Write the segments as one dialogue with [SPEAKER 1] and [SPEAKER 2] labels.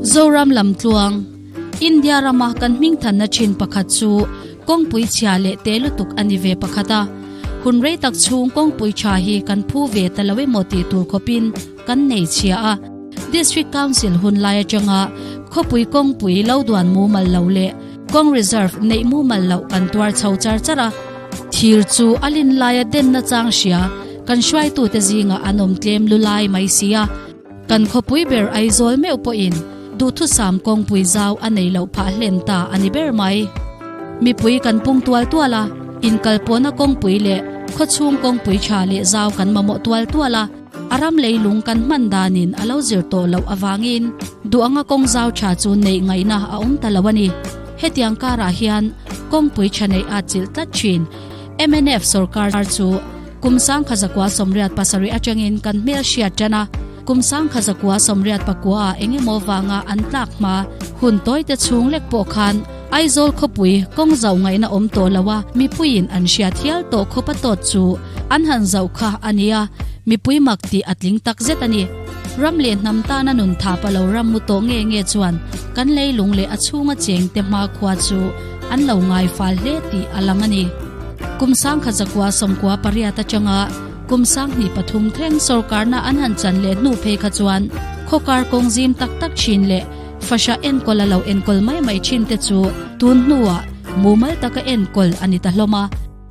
[SPEAKER 1] Zoram lamtluang, India rama kan hmingthanna thin pakhat chu kawngpui chhia leh te lutuk a ni ve pakhat a. Hun rei tak chhung kawngpui tha hi kan phu ve ta lo emaw tih tur khawpin kan nei chhia a. District Council hun lai atanga khawpui kawngpui lo duan mumal lo leh kawng reserve neih mumal loh kan tuar chho char char a. Thir chu a lin laia denna chang hria kan hruaitute zingah an awm tlem lu lai mai si a. Kan khawpui ber Aizawl meuh pawhin duhthusam kawngpui zau a nei loh phah hlen ta a ni ber mai. Mipui kan pung tual tual a, inkalpawhna kawngpui leh khawchhung kawngpui tha leh zau kan mamawh tual tual a, a ram leilung kan hman danin a lo zir tawh loh avangin duh anga kawng zau tha chu neih ngaihna a awm ta lo a ni. Hetiang karah hian kawngpui tha neih a chilh tlat thin. Mnf sorkar chu kum 1987 atangin kan hmel hriat tan a, kum 1984 ah eng emaw vanga an tlak hma hun tawite chhung lek pawh khan Aizawl khawpui kawng zauh ngaihna awm tawh lo a, mipuiin an hriat hial tawh khawp a tawt chu an han zauh kha a nia, mipui mak tih a tling tak zet a ni. Ram leh hnam tana nun tha pa lo ram mu tawh nge nge chuan kan leilung leh a chhunga chengte hmakhua chu an lo ngai fal hle tih a lang a ni. Kum 1998 atanga kum 2003 thleng sorkarna an han chan leh hnu phei kha chuan khawkar kawng zim tak tak thin leh fahra enkawl a lo enkawl mai mai thin te chu tun hnuah mumal taka enkawl a ni ta hlawm a.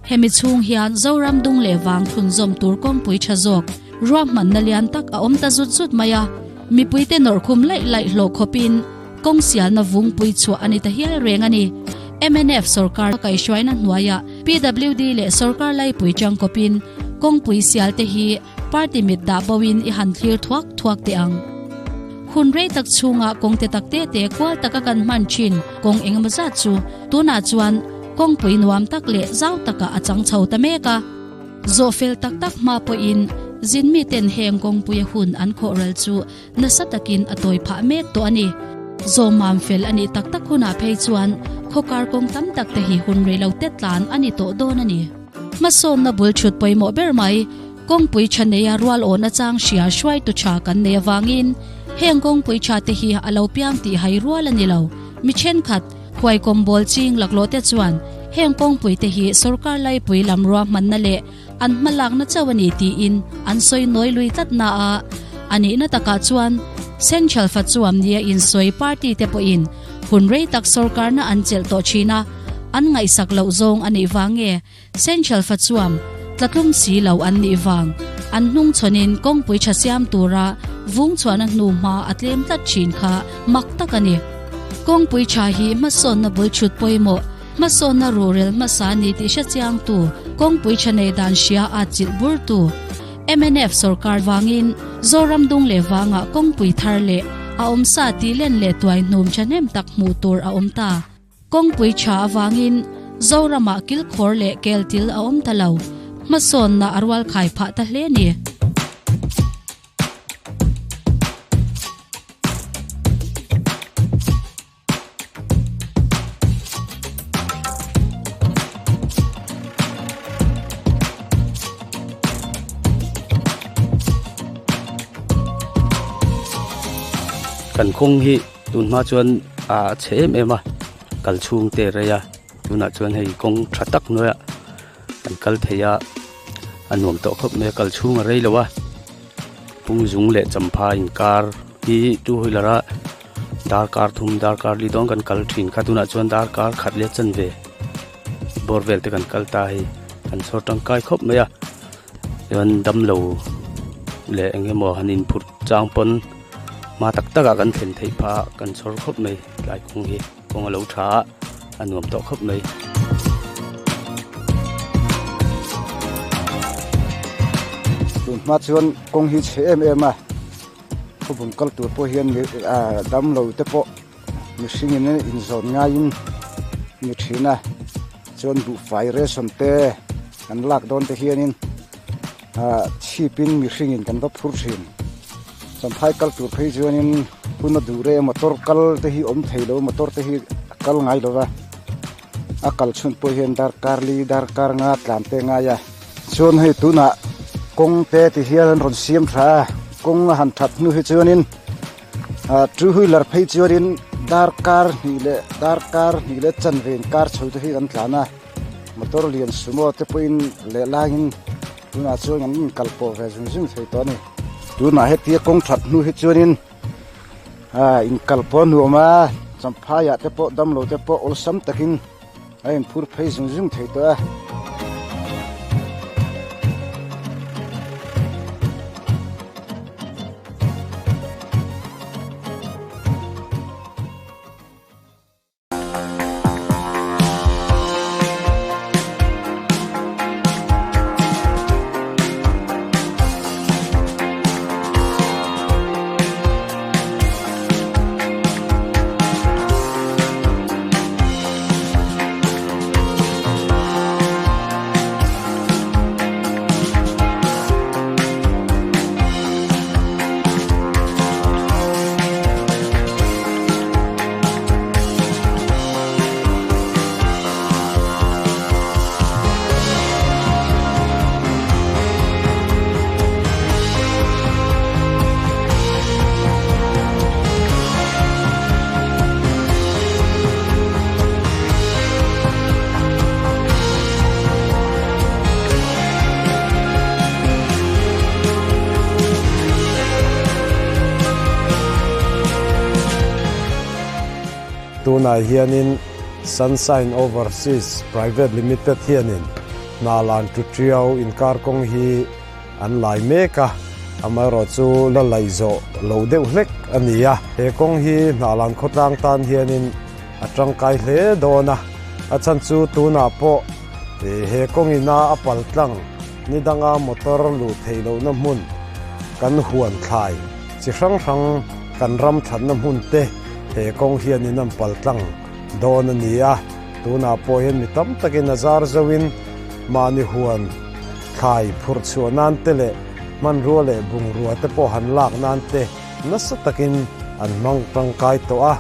[SPEAKER 1] Hemi chhung hian Zoram dung leh vang thlunzawm tur kawngpui tha zawk ruahmanna lian tak a awm ta zut zut mai a, mipuite nawrkhum laih laih hlawh khawpin kawng sialna vungpui chhuah a ni ta hial reng a ni. Mnf sorkar kaihhruaina hnuaiah PWD leh sorkar laipui tangkawpin kawngpui sial te hi party mit dah boin i han thlir thuak thuak teh ang. Hun rei tak chhunga kawng te tak te te kual taka kan hman thin kawng engemaw zat chu tunah chuan kawngpui nuam tak leh zau takah a chang chho ta mek a. Zawhfel tak tak hma pawhin zin miten heng kawngpuia hun an khawhral chu nasa takin a tawi phah mek tawh a ni. Zawmam fel a nih tak tak hunah phei chuan khawkar kawng tam tak te hi hun rei lo te tlan a ni tawh dawn a ni. Hmasawnna bul thut pawimawh ber mai, kawngpui tha neia rual awhna chang hria hruaitu tha kan nei avangin heng kawngpui tha te hi a lo piang tih hai rual a ni lo. Mi thenkhat, huaikawm bawl ching laklawh te chuan heng kawngpui te hi sorkar laipui lam ruahmanna leh An hmalakna chauh a ni tiin an sawi nawi lui tlat na a, a nihna takah chuan Central Fachuam nia insawi party te pawhin hun rei tak sorkarna an chelh tawh thin a, an ngaihsak loh zawng a nih vang nge Central Fachuam tlatlum si lo an nih vang an hnung chhawnin kawngpui tha siam tura vung chhuahna hnu hma a tlem tlat thin kha mak tak a ni. Kawngpui tha hi hmasawnna bul chhut pawimawh Hmasawnna ruhrel hmasa ni tih hre chiangtu, kawngpui tha nei dan hria a chilh burtu mnf sorkar vangin Zoram dung leh vangah kawngpui thar leh a awmsa tih len leh tuai hnum thahnem tak hmuh tur a awm ta. Kawngpui tha avangin Zoramah kilkhawr leh keltil a awm ta lo. Hmasawnna a rualkhai phah ta hle ni.
[SPEAKER 2] Kan kawng hi tun hma chuan a chhe em em a kal chhung te rei a tunah chuan hei kawng tha tak hnuaiah kan kal thei a a nuam tawh khawp mai a kal chhung a rei lo a pungzung leh champha inkar hi two wheeler a. Darkar thum darkar li dawn kan kal thin kha tunah chuan darkar khat leh chanve bawr vel te kan kal ta hei kan chhawr tangkai khawp mai a chuan damlo leh eng emaw han inphurh chang pawn hma tak tak ah kan thlen theih phah a kan chhawr khawp mai tlai kawng hi kawng a lo tha a a nuam tawh khawp mai.
[SPEAKER 3] Tun hma chuan kawng hi chhe em em a. Khawbung kal tur pawh hian mi ah damlo te pawh mihring in inzawn ngaiin ni thin a chuan buhfai ration te kan lak dawn te hianin ah chhipin mihring in kan va phur thin champhai kal tur phei chuanin hun a duh rei a motor kal te hi awm thei lo motor te hi a kal ngai lo va a kal chhun pawh hian darkar li darkar nga tlan te a ngai a. Chuan hei tunah kawng te ti hian an rawn siam tha a, kawng a han that hnu hi chuanin Two wheeler phei chuanin darkar hnih leh darkar hnih leh chanve inkar chho te hi kan tlan a, motor lian sumo te pawhin leh laiin tunah chuan an inkal pawh ve zung zung thei tawh a ni. Tunah hetia kawng that hnu hi chuanin inkal pawh a nuam a, champhaiah te pawh damlo te pawh awlsam takin a inphur phei zung zung thei tawh a.
[SPEAKER 4] Tunah hianin Sunshine Overseas Private Limited hianin Hnalan to Tiau inkar kawng hi an lai mek a, amaherawh chu la laih zawh lo deuh hlek a ni a. He kawng hi Hnahlan khawtlang tan hianin a tangkai hle dawn a, a chhan chu tunah pawh he kawng ina a pal tlang ni danga motor luh theih lohna hmun kan huan thlai chi hrang hrang kan ram thatna hmun te he kawng hianin an pal tlang dawn a ni a. Tunah pawh hian mi tam takin a zar zoin mahni huan thlai phurh chhuah nan te leh hmanrua leh bungrua te pawh han lak nan te nasa takin an hmang tangkai tawh a.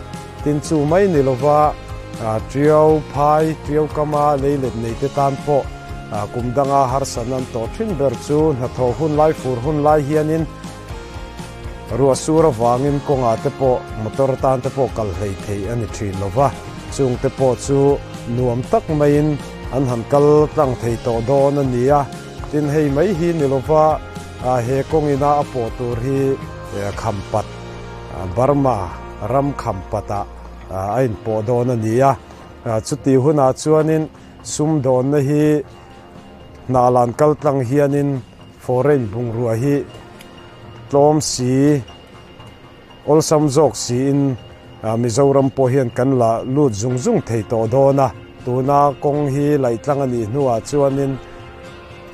[SPEAKER 4] Tin chu mai ni lova Tiau phai, Tiau kama leilet nei te tan pawh kum danga harsatna an tawh thin ber chu hnathawh hun lai fur hun lai hianin Ruah sur avangin kawngah te pawh motor tan te pawh kal hlei theih a ni thin lo va, chung te pawh chu nuam tak maiin an han kal tlang thei tawh dawn a ni a. Tin, hei mai hi ni lo va, he kawng ina a pawh tur hi Khampat, Burma ram Khampatah a inpawh dawn a ni a. Chutih hunah chuanin sumdawnna hi Hnahlan kal tlang hianin foreign bungrua hi tlawm si, awlsam zawk siin Mizoram pawh hian kan la lut zung zung thei tawh dawn a. Tuna kawng hi laih tlang a nih hnuah chuanin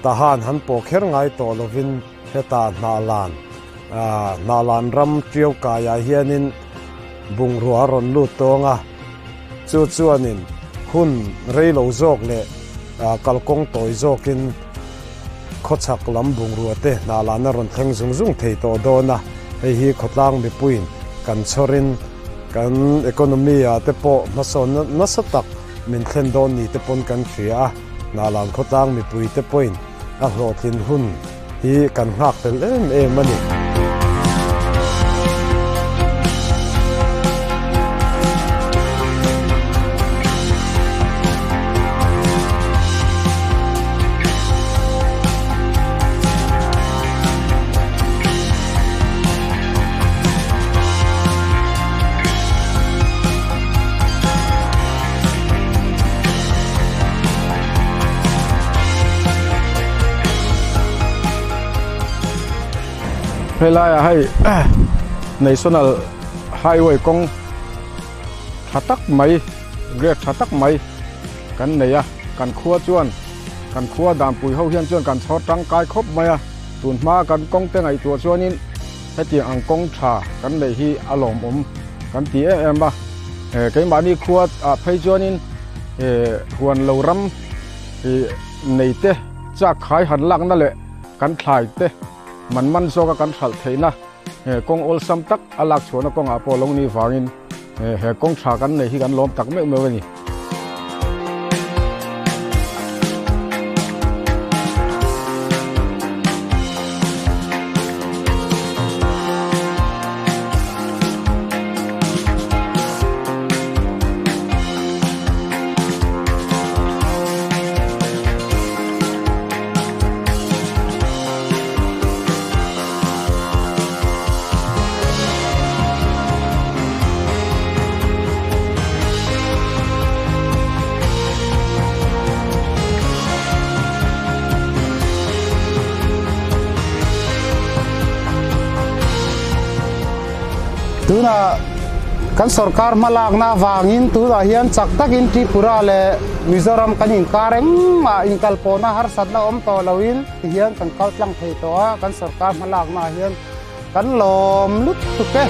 [SPEAKER 4] Tahan han pawh kher ngai tawh lovin hetah Hnahlan, Hnahlan ram Tiau kaiah hianin bungrua a rawn lut tawng a. Chu chuanin hun rei lo zawk leh kalkawng tawi zawkin Khawchhak lam bungrua te hnahlan a rawn thleng zung zung thei tawh dawn a, hei hi khawtlang mipuiin kan chhawrin kan economy ah te pawh hmasawn nasa tak min thlen dawn ni te pawn kan hria a, hnahlan khawtlang mipui te pawhin a hlawhtlin hun hi kan nghak fel em em a ni.
[SPEAKER 5] Helaiah hei National Highway kawng tha tak mai grade tha tak mai kan nei a kan khua chuan kan khua danpui ho hian chuan kan chhawr tangkai khawp mai a tun hma kan kawng te ngaihtuah chuanin hetiang ang kawng tha kan neih hi a lawmawm kan ti em em a keimahni khua ah phei chuanin huan lo ram ih nei te chak khai han lakna leh kan thlai te man man zawka kan hralh theihna kawng awlsam tak a lak chhuahna kawngah pawh lo ni vangin he kawng tha kan nei hi kan lawm tak meuh meuh a ni.
[SPEAKER 6] Tunah kan sorkar hmalakna avangin tunah hian chak takin Tripura leh Mizoram kan inkar engmah inkalpawhna harsatna awm tawh loin tihian kan kal tlang thei tawh a, kan sorkar hmalaknaah hian kan lawm lutuk e.